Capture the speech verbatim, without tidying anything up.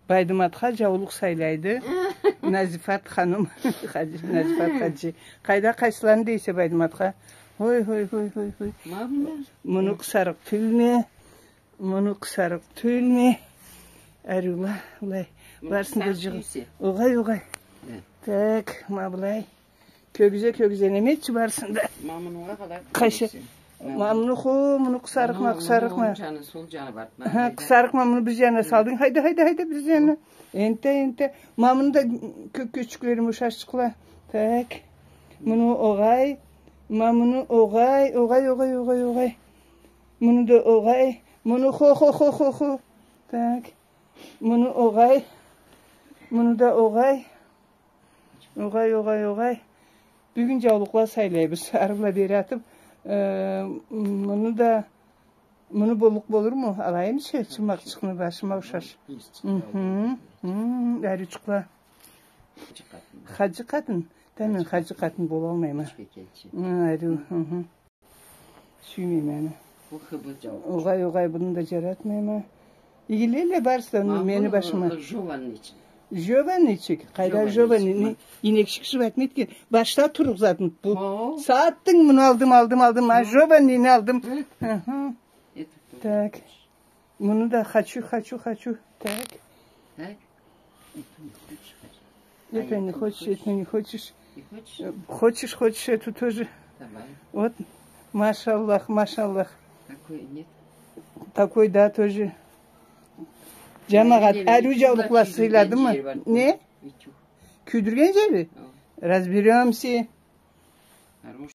Байдыматха джаулукъ сайлайды. Назифат ханум. Хаджи, Назифат хаджи. Къайда, къайсыланы дейсе Байдыматха? Ой, ой, ой, ой, ой. Ма муну. Муну къысарыкъ тюлме. Муну къысарыкъ тюлме. Ариула, былай. Муну барысын да къысарыкъ джыгъ-. Тюйсе. Огъай, огъай. Э. Так, ма былай. Кёгюзе, кёгюзе неме этчи барысын да. Ма муну къалай. Къайсы? Ма муну хо, муну къысарыкъма, къысарыкъма. Муну онгу джаны, сол джаны барды. Ха, къысарыкъма, муну бир джанына салдынг. Хайда, хайда, хайда, бир джанына. Энтда, энтда. Ма муну да кёк кёчюклерим ушашчыкъла. Так. Муну огъай. Ма муну огъай, огъай, огъай, огъай, огъай. Муну да огъай. Муну хо, хо, хо, хо, хо. Так. Муну огъай. Муну да огъай. Огъай, огъай, огъай. Бюгюн джаулукъла сайлайбыз. Ары бла бери атыб, э, муну да, муну боллукъ болурму? Алайым чы, чымакъчыкъны башыма ушаш. Мхм, мхм, ариучукъла. Хаджи къатын. Да мен хаджи къатын болалмайма. Ха, ариу, мхм. Сюймейме аны. Бу хыбы джау. Огъай, огъай, буну да джаратмайма. Игилелле барысы да, ма мени бу башыма. Жёбаннычик. Жёбаннычик. Къайда жёбаннычик? Жёбаннычик, ма. Инекчик жыбатмайды экен. Башда турлукъ затмыды бу. Хо. Сатдынг, муну алдым, алдым, алдым. Ма, хо, жёбанныйны алдым. Хы. Хы-хы. Так. Муну да хочу, хочу, хочу. Так. Так. Это не хочешь, это не хочешь. Не хочешь? Э, хочешь, хочешь, эту тоже. Давай. Вот, машаллах, машаллах. Такой нет? Такой, да, тоже. Джамагъат, ариу джаулукъла сыйладымы? Не? Кюйдюрген джери? О. Разберёмся.